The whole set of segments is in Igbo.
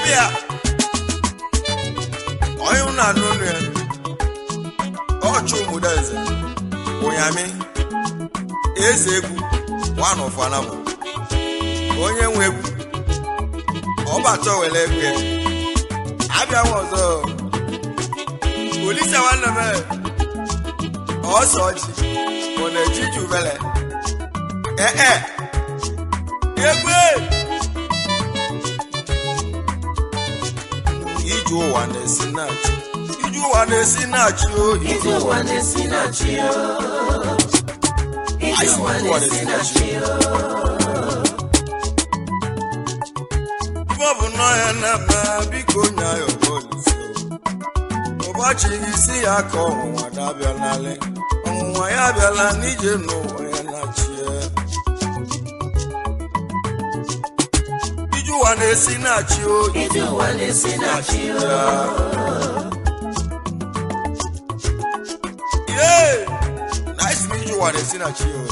Abịa onye m na-anụ olu ya, ọchụ ụmụdeze ụnyamị eze egwu one of Anam, onye nwe egwu ọbata were egwu ya abịa nwa ọzọ. Olise nwanne m, ọsọ ọjị ọ na-eji jubele ee egwu. Ije ụwa na-esi na-achị, ije ụwa na-esi na-achị o. Ije ụwa na-esi na chi o. Ije ụwa na-esi na chi o. Ife ọ bụ nnọọ ya na-eme, biko nya ya Olise. Ụbọchị gị si ya ka ọnwụnwa dabịa n'alị ọnwụnwa ya abịala n'ije n'ụwa ya na-achị ya. Ije ụwa na-esi na-achị o. Ije ụwa na-esi na chi o. Yee! Na isi na ije ụwa na-esi na chi o.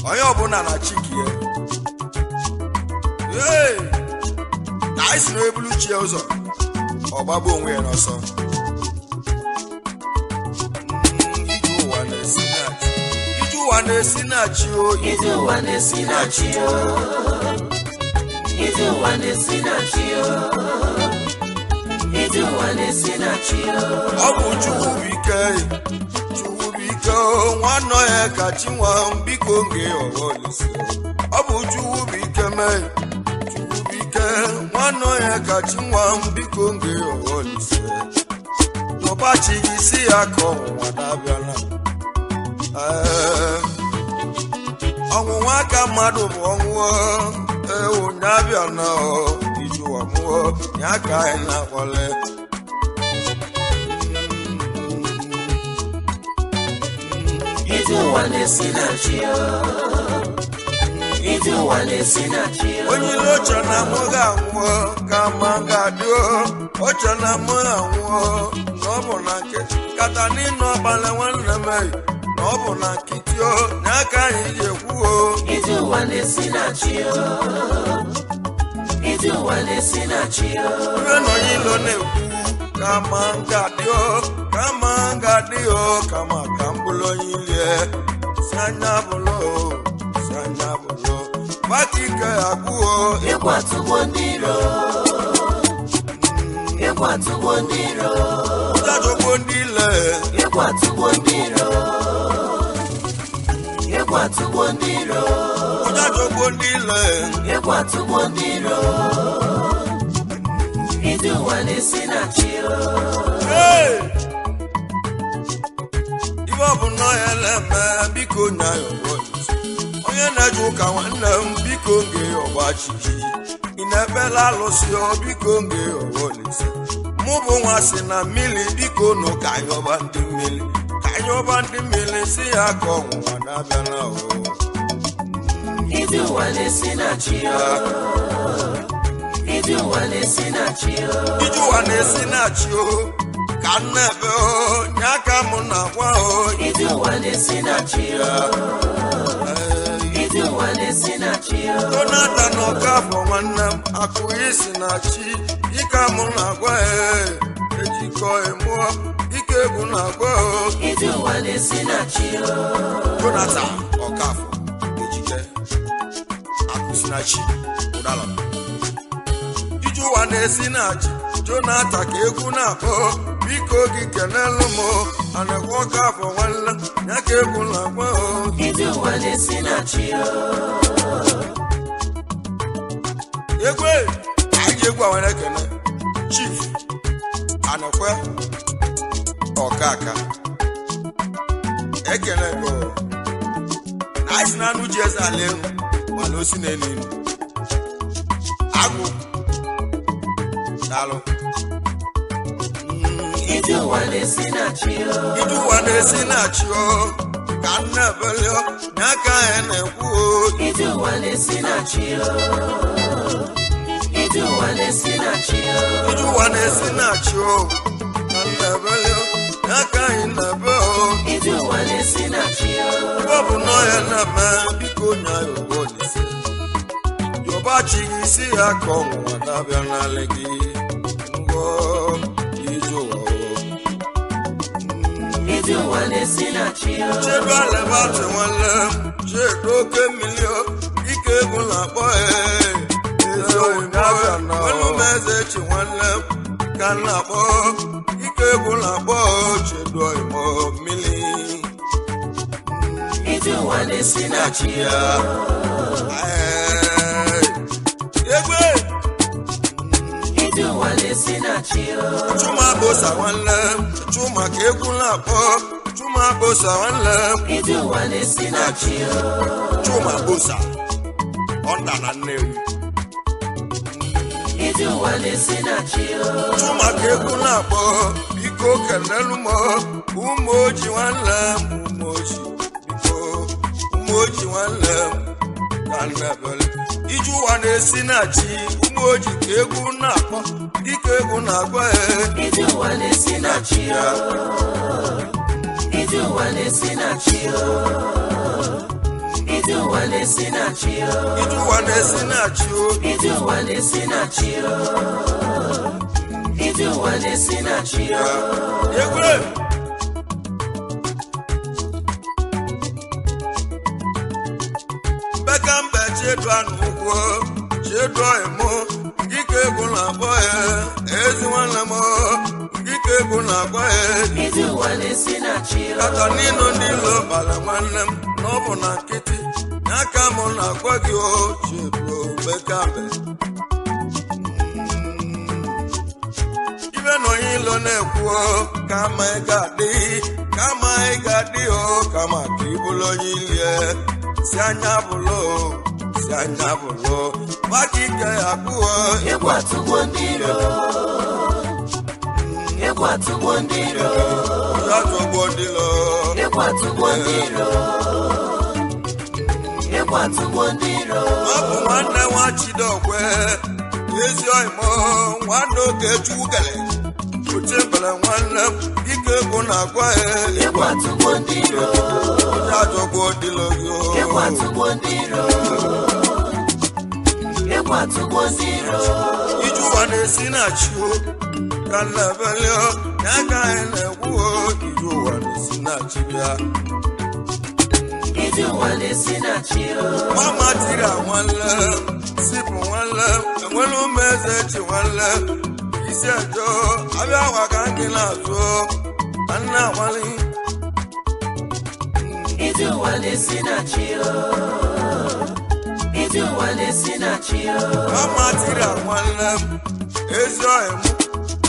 Onye ọbụla na chi ka ya. Ee! Na isi na ebulu chi ya ụzọ, ọ gbagbuo onwe ya n'ọsọ. Ije ụwa na-esi na chi. Ije ụwa na-esi na chi o. Ije ụwa na-esi na chi o. Ije ụwa na-esi na chi o. Ije ụwa na-esi na chi o. Ọ bụ Chukwu bụ ike, Chukwu bụ ike o, nwanne ya ka chi nwa m, biko nge ọghọ Olise. Ọ bụ Chukwu bụ ike mee, Chukwu bụ ike, nwanne ya ka chi nwa m, biko nge ọghọ Olise. N'ụbọchị gị si ya ka ọnwụnwa na-abịala. Ee, ọnwụnwa aka mmadụ bụ ọnwụ ewu na-abịa na ije ụwa mụọ ya ka anyị na-akwale. Ije ụwa na-esi na chi o. Ije ụwa na-esi na chi o. Onye ilo oche na mụ ga-anwụọ ka ma ga-adị oche na mụ ga-anwụọ na ọ bụ na nkịtị kata n'ịnụ ọkpala nwanne m eyi na ọ bụ na nkịtị o na aka anyị ji ekwu o. Ije ụwa na-esi na chi o. Ije ụwa na-esi na chi o. Ibe na onye ilo na-ekwu ka ma ga-adị o, ka ma ga-adị o, kama ka m bụrụ onye ilie si anya bụrụ o, si anya bụrụ gbaka ike agwụ o. Egwu atụgbo ndị iro. Egwu atụgbo ndị iro. Ụjọjọgbo ndị ile. Egwu atụgbo ndị iro. Egwu atụgbo ndị iro. Ụjọjọgbo ndị ile. Egwu atụgbo ndị iro. Ije ụwa na-esi na chi o. Hey! Ife ọ bụ nnọọ ya na-eme, biko nya ya ọgbọ Olise. Onye na-eje ụka nwanne m, biko nge ọgbachichi ị na-ekpela alụsị ọ, biko nge ọgbọ Olise. Mụ bụ nwa si na mmiri, biko nụ ka anyị ọba ndị mmiri, ka anyị ọba ndị mmiri si ya ka ọnwụnwa na-abịala o. Ije ụwa na-esi na chi o. Ije ụwa na-esi na chi o. Ije ụwa na-esi na chi o, ka m na-ebe o nye aka m na-agwa o. Ije ụwa na-esi na chi o. Ee, Ije ụwa na-esi na chi o. Jonathan Ọkafọ nwanne m, akụ isi na chi ike mụ na-agwa e ejikọ emụọ ike egwu na-agwa o. Ije ụwa na-esi na chi o. Jonathan Ọkafọ ejike akụ si na chi ụdala. Ije ụwa na-esi na chi Jonathan ka egwu na-akpọ, biko gị kenelụ m anekwa Ọkafọ nwanne m ya ka egwu na-agwa o. Ije ụwa na-esi na chi o. Egwe anyị egwu a nwere ekele Chief Anekwe Ọkaka ekele bụ na anyị si na anụ ji eze ala elu mana osi na elu elu agụ daalụ. Ije ụwa na-esi na chi o. Ije ụwa na-esi na chi o, ka nna ebele nye aka anyị na-ekwu o. Ije ụwa na-esi na chi o. Ije ụwa na-esi na chi o. Ije ụwa na-esi na chi o, ka nna ebele nye aka anyị na-ebe o. Ije ụwa na-esi na chi o. Ọ bụ nọ ya na-eme, biko nya ya ụwa Olise. Yoba Yọba chi gị isi ya ka ọnwụnwa na-abịa n'ala gị. Ngọ ije ụwa o. Ije ụwa na-esi na chi o. Chedu alebati nwanne m, chedu oke mmiri o, ike egwu na-akpọ ee. Ezi oyibo nwelu m eze chi nwanne m ka m na-akpọ, ike egwu na-akpọ o, chedu oyibo mmiri. Ije ụwa na-esi na chi o. Ee, egwe Ije ụwa na-esi na chi o. Chuma bosa nwanne m, Chuma ka egwu na-akpọ, Chuma bosa nwanne m. Ije ụwa na-esi na chi o. Chuma bosa, ọnda na Nnewi. Ije ụwa na-esi na chi o. Chuma ka egwu na-akpọ, biko kelelu m ụmụ oji nwanne m, ụmụ oji, biko ụmụ oji nwanne m ka nnebele. Ije ụwa na-esi na chi, ụmụ oji ka egwu na-akpọ, dịka egwu na-agwa e. Ije ụwa na-esi na chi o. Ije ụwa na-esi na chi o. Ije ụwa na-esi na chi o. Ije ụwa na-esi na chi o. Ije ụwa na-esi na chi o. Ije ụwa na-esi na chi o. Egwe mbeka mbe chedu anụ ụkwụ chedu ọyịmụ ngike egwu na-akpọ ya ezi nwanne m ngike egwu na-akpọ ya. Ije ụwa na-esi na chi o. Kata n'ịnụ ndị ilo bara nwanne m na ọ bụ na nkịtị n'aka m na-agwa gị o chedu mbeka mbe. Ibe na onye ilo na-ekwu o, kama ị ga-adị, kama ị ga-adị o, kama ka ị bụrụ onye ilie si anya bụlụ o, si anya bụlụ maka ike ya kwuo. Egwu atụgwo ndị iro. Egwu atụgwo ndị iro. Ya tọgbọ dịlọ. Egwu atụgwo ndị iro. Egwu atụgwo ndị iro. Ọ bụ nwanne nwa Chidokwe ezi ọyịmọ nwanne Okechukwu kele ochebere nwanne m ike egwu na-agwa ya. Egwu atụgwo ndị iro. Ya tọgbọ dịlọ gị o. Egwu atụgwo ndị iro. Egwu atụgwo ndị iro. Ije ụwa na-esi na chi o ka nnabele o ya ka anyị na-ekwu o ije ụwa na-esi na chi bịa. Ije ụwa na-esi na chi o. Mama tiri nwanne sipụ nwanne enwere ụmụ eze chi nwanne isi ejo abịa awa ka ndị na-azụ ka nna akwali. Ije ụwa na-esi na chi o. Ije ụwa na-esi na chi o. Mama tiri nwanne m ezi ọhịa m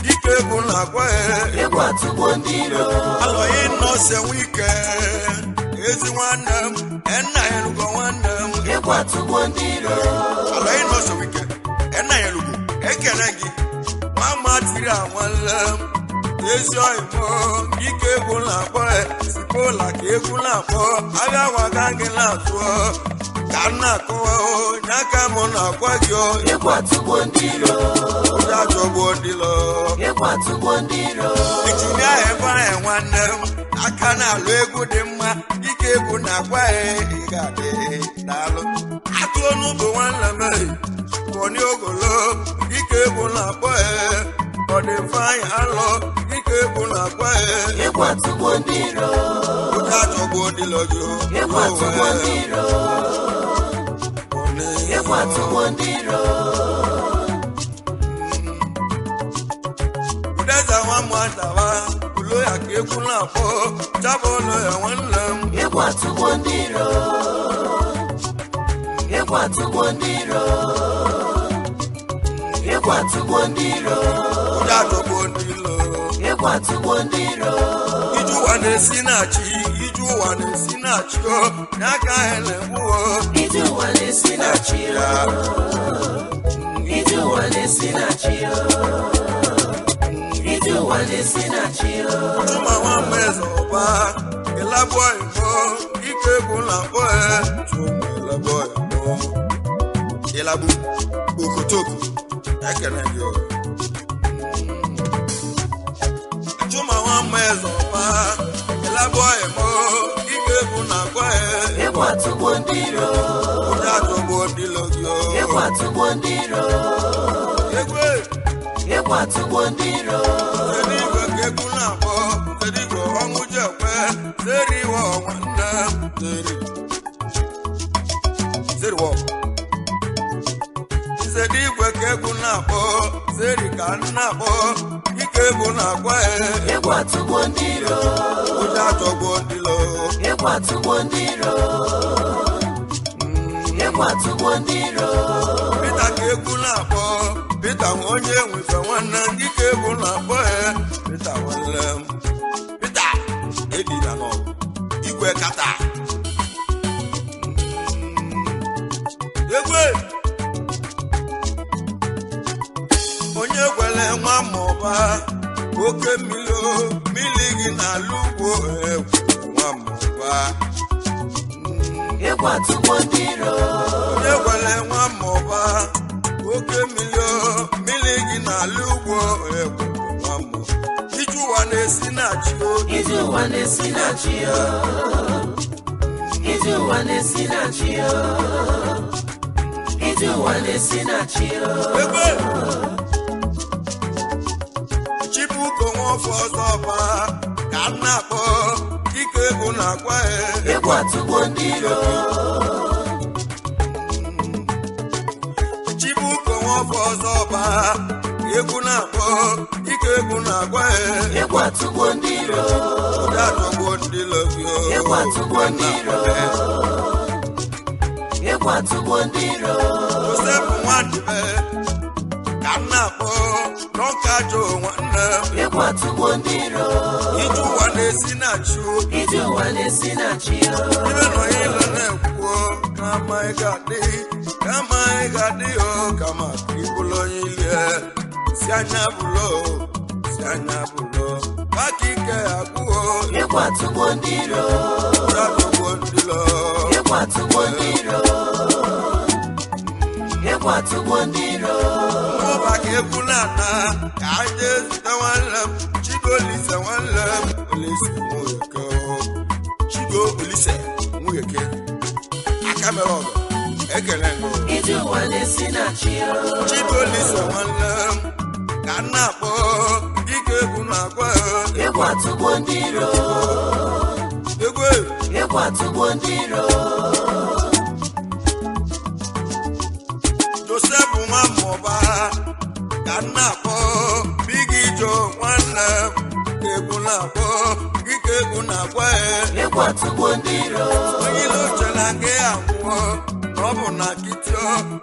dike egwu na-agwa ya. Egwu atụgwo ndị iro. Alọghị nọọsụ ike ezi nwanne m enna ya elugo nwanne m. Egwu atụgwo ndị iro. Alọghị nọọsụ ike enna ya elugo ekele gị. Mama tiri nwanne m ezi ọhịa m dike egwu na-akpọ ya sipola ka egwu na-akpọ abịa gwaga gị na-atụ ka m na-akọwa onye aka m na-agwa gị o. Egwu atụgwo ndị iro. Ụjọ atọgbuo dịlọ. Egwu atụgwo ndị iro. Injinia ebe ahụ nwanne m aka na-alụ egwu dị mma ike egwu na-agwa ya ị ga-adị daalụ atụ ọnụ bụ nwanne m bọni ogolo ike egwu na-akpọ ya ọ dị fanyị alọ ike egwu na-agwa ya. Egwu atụgwo ndị iro. Ụjọ atọgbuo dịlọ gị o. Egwu atụgwo ndị iro. Bọni. Egwu atụgwo ndị iro. Udeze nwa m adawa ụlọ ya ka egwu na-akpọ chabụ ụlọ ya nwanne m. Egwu atụgwo ndị iro. Egwu atụgwo ndị iro. Egwu atụgwo ndị iro. Ụjọ atọgbuo dịlọ. Egwu atụgwo ndị iro. Ije ụwa na-esi na chi, ije ụwa na-esi na chi o n'aka anyị na-egbu o. Ije ụwa na-esi na chi o. Ije ụwa na-esi na chi o. Ije ụwa na-esi na chi o. Chuma nwa mmeze ọba ịlabụ ịbọ ike egwu na akpọ ya chuma ịlabụ ịbọ ịlabụ okotoko ekene gị o. Chuma nwa mmeze ọba ịlabụ ịbọ ike egwu na akpọ ya. Egwu atụgwo ndị iro. Ụjọ atọgbuo ndị ilo gị o. Egwu atụgbo ndị iro. Egwu Egwu atụgbo ndị iro. Kedu igwe ka egwu na-akpọ? Kedu igwe ọnwụ ji ekwe? Zeriwo nwanne m, zeri. Zeriwo. Nzedu igwe ka egwu na-akpọ, zeri ka m na-akpọ, ike egwu na-agwa ya. Egwu atụgbo ndị iro. Ụjọ atọgbuo ndị ilo. Egwu atụgbo ndị iro. Egwu atụgbo ndị iro. Pita ka egwu na-akpọ, Pita nwa onye nwefe nwanne m, ike egwu na-akpọ ya. Pita nwanne m. Pita edina n'ọgụ, igwe kata. Egwe onye kwere nwa mụba oke mmiri o, mmiri gị n'ala ugbo egwu nwa mụba. Egwu atụgbo ndị iro. Onye kwere nwa mụba oke mmiri o, mmiri gị n'ala ugbo egwu nwa mụba. Ije ụwa na-esi na chi o. Ije ụwa na-esi na chi o. Ije ụwa na-esi na chi o. Ije ụwa na-esi na chi o. Egbe Chibuko nwafọ ọzọ ọba ka m na-akpọ, ike egwu na-agwa ya. Egwu atụgbo ndị iro. Chibuko nwafọ ọzọ ọba, egwu na-akpọ, ike egwu na-agwa ya. Egwu atụgbo ndị iro. Ụdị atọgbuo ndị lobi. Egwu atụgbo ndị iro. Egwu atụgbo ndị iro. Joseph Nwandibe ka m na-akpọ, n'ọka jụ nwanne m. Egwu atụgbo ndị iro. Ije ụwa na-esi na chi o. Ije ụwa na-esi na chi o. Ibe nọ ile na-ekwuo kama ị ga-adị, kama ị ga-adị o, kama ka ị bụrụ onye ilie. Si anya bụlo, si anya bụlo, maka ike agwụo. Egwu atụgbo ndị iro. Atụgbo ndị lo. Egwu atụgbo ndị iro. Egwu atụgbo ndị iro. Mụba ka egwu na-ana ka anyị ezute nwanne m Chigo Olise, nwanne m Olise Nweke o. Chigo Olise Nweke, aka mere ọgụ, ekele ngụ. Ije ụwa na-esi na chi o. Chibolise nwanne m ka m na-akpọ, dike egwu na-agwa. Egwu atụgbo ndị iro. Egwu Egwu atụgbo ndị iro. Joseph nwa mmụba ka m na-akpọ, bigi jo nwanne m ka egwu na-akpọ, dike egwu na-agwa. Egwu atụgbo ndị iro. Onye ilo uche na nke ya nwụọ na ọ bụ na nkịtị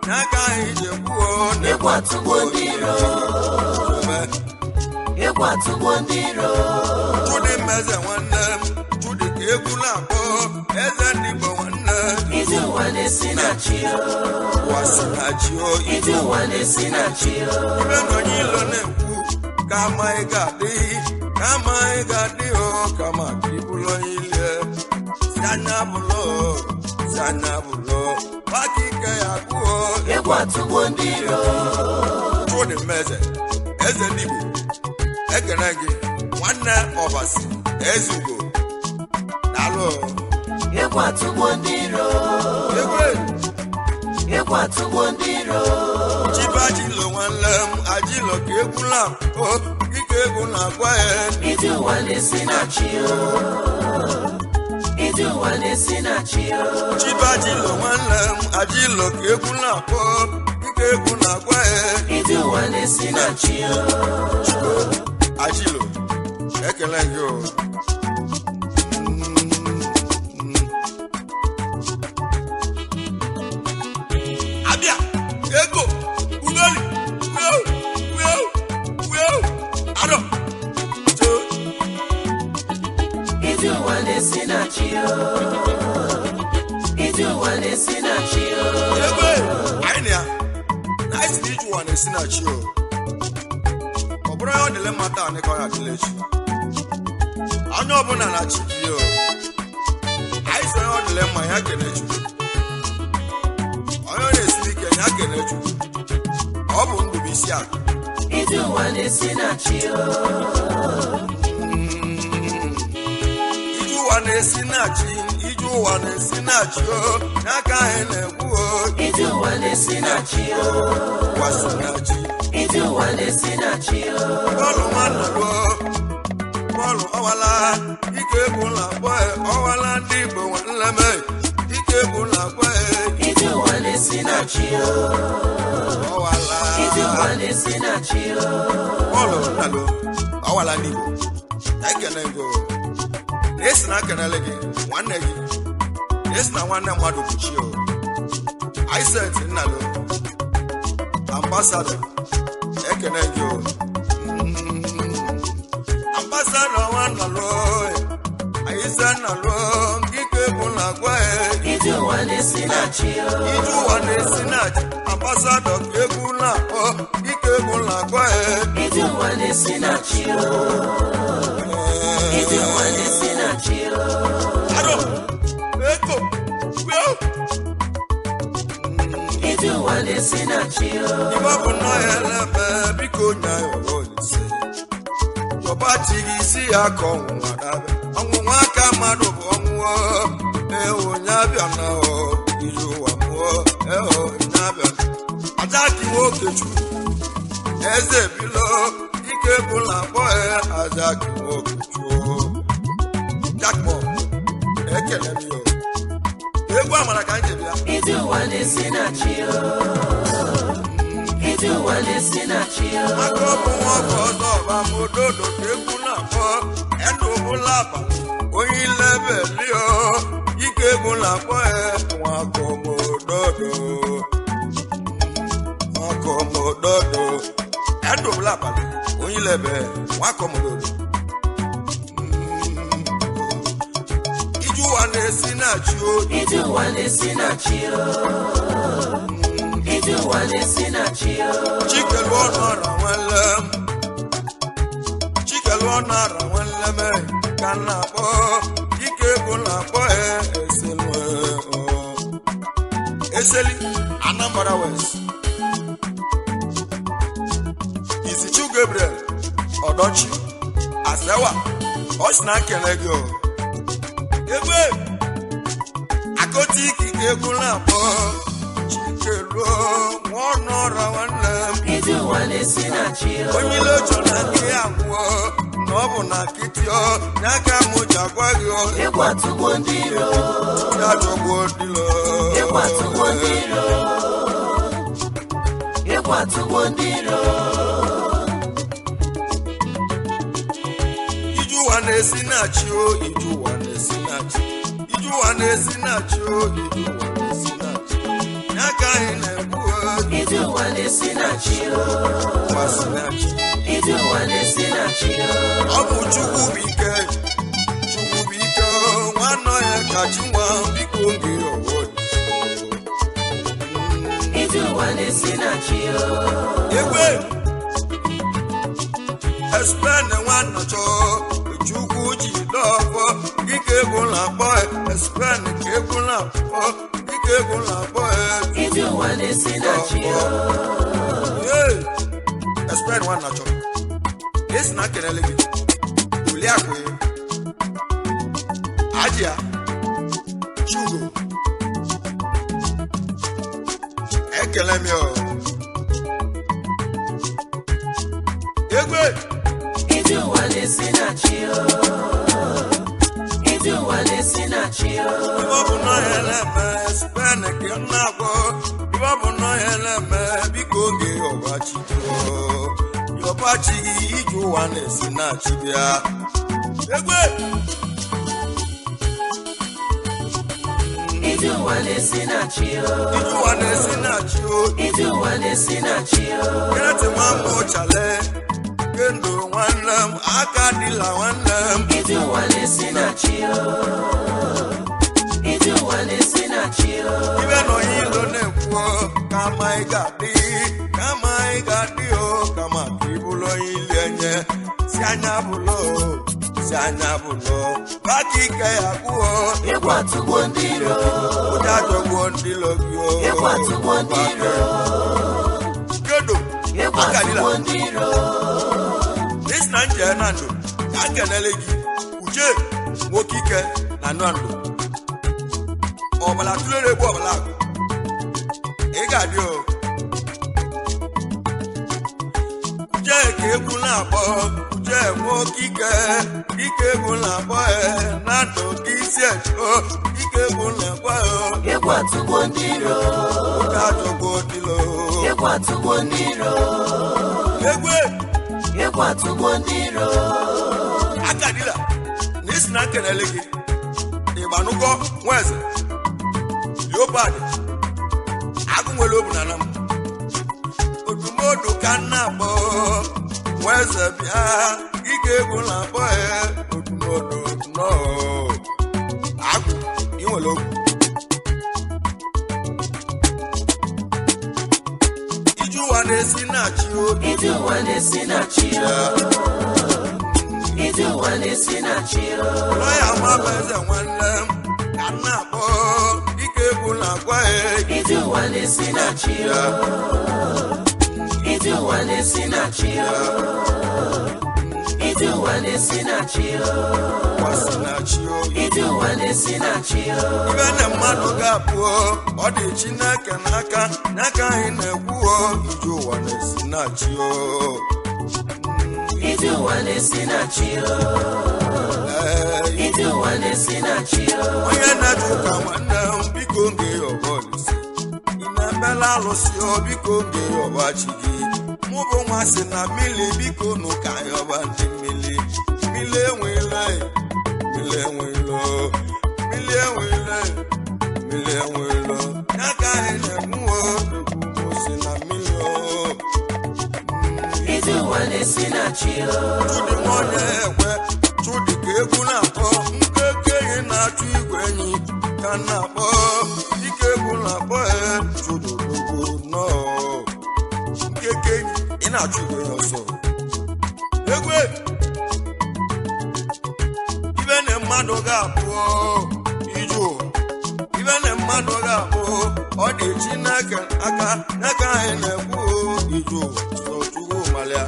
ya ka anyị ji kwuo na Egwu atụgbo ndị iro. Egwu atụgbo ndị iro. Chudi Mmeze nwanne m, Chudi ka egwu na-akpọ, eze ndị Igbo nwanne m. Ije ụwa na-esi na chi o. Ụwa si na chi o. Ije ụwa na-esi na chi o. Ibe na onye ilo na-ekwu kama ị ga-adị, kama ị ga-adị o, kama ka ị bụrụ onye ilie. Si anya bụlụ o, si anya bụlụ, maka ike ya gwuo. Egwu atụgbo ndị iro. Chudi Mmeze, eze ndị Igbo, ekene gị nwanne Ọbasi Ezugo, daalụ. Egwu atụgbo ndị iro. Egwu Egwu atụgbo ndị iro. Chibajilo nwanne m, ajilo ka egwu na-akpọ, dịka egwu na-agwa ya. Ije ụwa na-esi na chi o. Ije ụwa na-esi na chi o. Chibajilo nwanne m, ajilo ka egwu na-akpọ, dịka egwu na-agwa ya. Ije ụwa na-esi na chi o. Ajilo, ekele gị o. Abịa ego ugoli weo weo weo arọ to. Ije ụwa na-esi na chi o. Ije ụwa na-esi na chi o. Ego anyị na ya na anyị si na ije ụwa na-esi na chi o. Ọ bụrụ ya ọ dịle mma taa ka ọ ya dịle echi, onye ọbụla na chi gị o. Anyị si onye ọ dịle mma ya kene Chukwu, onye ọ na-esiri ike ya kene Chukwu. Ọ bụ ndụ bụ isi akụ. Ije ụwa na-esi na chi o. Ije ụwa na-esi na chi, ije ụwa na-esi na chi o, n'aka anyị na-ekwu o. Ije ụwa na-esi na chi o. Ụwa si na chi. Ije ụwa na-esi na chi o. Bọ́ọ̀lù nwanna lụọ bọ́ọ̀lù ọwala ike egwu na-akpọ ya ọwala ndị Igbo nwanne m ike egwu na-akpọ ya. Ije ụwa na-esi na chi o. Ọwala. Ije ụwa na-esi na chi o. Bọ́ọ̀lù nwanna lụọ ọwala ndị Igbo ekene go na-esi na akenele gị nwanne gị na-esi na nwanne mmadụ bụ chi o. Isent Nnalụ ambassador ekene gị o. Ambassador nwanna lụọ Aise Nnalụ ngike bụ na agwa ya. Ije ụwa na-esi na chi o. Ije ụwa na-esi na chi ambassador ka egwu na-akpọ ike egwu na-agwa ya. Ije ụwa na-esi na chi o. Ije ụwa na-esi na chi o. Aro eko weo. Ije ụwa na-esi na chi o. Ibe ọ bụ nnọọ ya eleme biko nya ya ọrụ olise ọba tiri isi ya ka ọnwụnwa dabe ọnwụnwa aka mmadụ bụ ọnwụọ ewo nya bịa na ọ ije ụwa mụọ ewo nya bịa adaki nwoke chukwu eze bilo ike bụ na akpọ ya adaki nwoke chukwu jakpọ ekele m ya egwu amara ka anyị ji bịa. Ije ụwa na-esi na chi o. Ije ụwa na-esi na chi o. Maka ọ bụ nwa ọbụ ọzọ ọba ma ododo ka egwu na-akpọ endụ bụla abalị onye ilebe lio ike egwu na-akpọ ya nwakomododo nwakomododo endụ bụla abalị onye ilebe nwakomododo. Ije ụwa na-esi na chi o. Ije ụwa na-esi na chi o. Ije ụwa na-esi na chi o. Chikelu ọnụ ara nwanne m Chikelu ọnụ ara nwanne m ka m na-akpọ ike egwu na-akpọ ya eselu o. Eseli Anambra West Izichu Gabriel Ọdọchi Asewa ọ sị na nkele gị o egbe akọta ikike egwu na-akpọ Chikelu nwa ọnụ ọra nwanne m. Ije ụwa na-esi na chi o. Onye ile chọ na nke ya nwụọ na ọ bụ na nkịtị ọ ya ka mụ ji agwa gị ọ. Egwu atụgbo ndị iro. Ya jọgbuo dilo. Egwu atụgbo ndị iro. Egwu atụgbo ndị iro. Ije ụwa na-esi na chi o ije ụwa na-esi na chi ije ụwa na-esi na chi o ije ụwa na-esi na chi ya ka anyị na-ekwu o. Ije ụwa na-esi na chi o. Ụwa si na chi. Ije ụwa na-esi na chi o. Ọ bụ Chukwu bụ ike Chukwu bụ ike o, nwanne ya ka chi nwa biko gị ọwụ. Ije ụwa na-esi na chi o. Egwe espene nwanne chọọ Chukwu ji dọfọ dịka egwu na-akpọ espene ka egwu na-akpọ dịka egwu na-akpọ. Ije ụwa na-esi na chi o. Ee espene nwanne chọọ esi na kelele gị oliakụ ajịa chugo ekele m ya o. Egwe. Ije ụwa na-esi na chi o. Ije ụwa na-esi na chi o. Ibe ọ bụ na ya na-eme spene ka m na-agwọ ibe ọ bụ na ya na-eme biko oge ọbachi yọbachi ije ụwa na-esi na chi bịa egwe. Ije ụwa na-esi na chi o. Ije ụwa na-esi na chi o. Ije ụwa na-esi na chi o. Kereti nwa m chale kendo nwanne m aka dịla nwanne m. Ije ụwa na-esi na chi o. Ije ụwa na-esi na chi o. Ibe nọ ya ilo na-ekwu kama ị ga-adị kama ị ga-adị o kama ka ị bụrụ onye ili enye si anya bụlụ o si anya bụlụ baka ike ya gwuo. Egwu atụgbo ndị iro. Ụjọ ajọgbuo ndị ilo gị o. Egwu atụgbo ndị iro. Kedo Egwu akadila atụgbo ndị iro. isi na nje na ndụ ka nkenele gị uche nwoke ike na ndụ ndụ ọbara tụlere egbu ọbara akụ. Ị ga-adị o. Kuje ka egwu na-akpọ, kuje nwoke ike, ike egwu na-akpọ na ndụ gị isi ejo, ike egwu na-akpọ Egwu atụgbo ndị iro. Oke achọgbo dilo. Egwu atụgbo ndị iro. Egwu Egwu atụgbo ndị iro. Akadila na isi na nkelele gị ịgbanụgọ nweze leopard agụ nwere obu na anam odumodu ka nna akpọ nweze bịa ike egwu na-akpọ ya odumodu nọọ agụ ị nwere obu ije ụwa na-esi na-achị obi. Ije ụwa na-esi na chi o. Ije ụwa na-esi na chi o. Lọya nwa bụ eze nwanne m ka nna akpọ ike egwu na-agwa ya. Ije ụwa na-esi na chi o. Ije ụwa na-esi na chi o. Ije ụwa na-esi na chi o. Ụwa si na chi oyi. Ije ụwa na-esi na chi o. Ibe na mmadụ ga-abụ ọ dị Chineke n'aka n'aka anyị na-ekwu o ije ụwa na-esi na chi o. Ije ụwa na-esi na chi o. Ee, Ije ụwa na-esi na chi o. Onye na-eje ụka nwanne m biko nge ọba olise ị na-emela alụsị o biko nge ọba chi gị mụ bụ nwa si na mmiri biko nụ ka anyị ọba ndị mmiri mmiri enwele mmiri enwelo mmiri enwele mmiri enwelo ya ka anyị na-ekwu o ekwu mụ si na mmiri o. Ije ụwa na-esi na chi o. Chudi nwanne ekwe Chudi ka egwu na-akpọ nkeke enyi na-achụ igwe enyi ka na-akpọ ike egwu na-akpọ e Chudi odogwu nọọ nkeke enyi ị na-achụ igwe enyi ọsọ egwe ibe na mmadụ ga-abụ ije ụwa ibe na mmadụ ga-abụ ọ dị Chineke aka n'aka anyị na-ekwu ije ụwa sọ Chukwu malịa.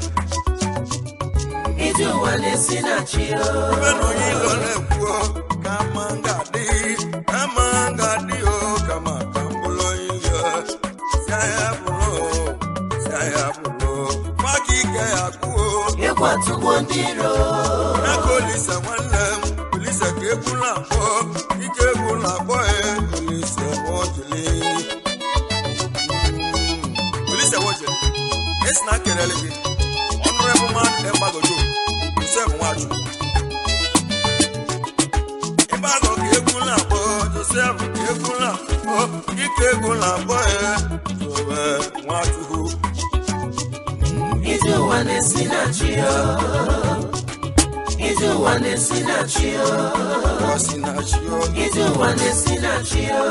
Ije ụwa na-esi na chi o. Ibe na onye ilo na-ekwu kama nga-adị kama nga-adị o kama ka m bụrụ onye ilo si ahịa bụrụ si ahịa bụrụ maka ike ya kwuo. Egwu atụgbo ndị iro. N'aka Olise nwanne m Olise ka egwu na-akpọ ike egwu na-akpọ ya Olise nwojili Olise nwojili esi na kelele gị ọnụrebụ mmadụ egbagojo Joseph Nwachukwu ịgbagọ ka egwu na-akpọ Joseph ka egwu na-akpọ ike egwu na-akpọ ya Joseph Nwachukwu. Ije ụwa na-esi na chi o. Ije ụwa na-esi na chi o. Ọ si na chi o. Ije ụwa na-esi na chi o.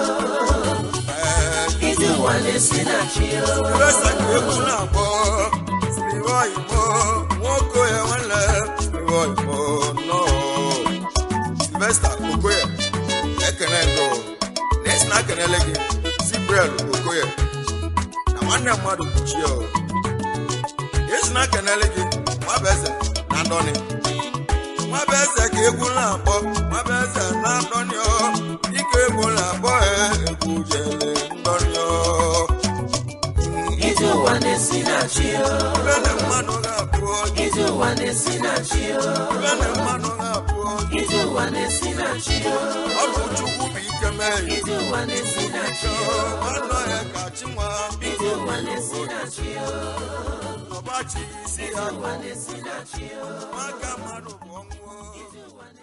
Ee, Ije ụwa na-esi na chi o. Sylvester ka egwu na-akpọ Sliwa Igbo nwoke ya nwanne Sliwa Igbo nọọ Sylvester Okoye ekene go na esi na akenele gị Sibrel Okoye na nwanne mmadụ kpuchie o esi na akenele gị Nwabeze na Ndọni Nwabeze ka egwu na-akpọ Nwabeze na Ndọni o ike egwu na-akpọ e egwu jele Ndọni o. Ije ụwa na-esi na chi o. Ibe na mmadụ ga-abụ Ije ụwa na-esi na chi o. ibe na mmadụ ga-abụ Ije ụwa na-esi na chi o. Ọ bụ Chukwu bụ ike mee Ije ụwa na-esi na chi o. nwanne ya ka chinwa Ije ụwa na-esi na chi o. ọbachi isi Ije ha ụwa na-esi na chi o. maka mmadụ bụ ọnwụ. Ije ụwa na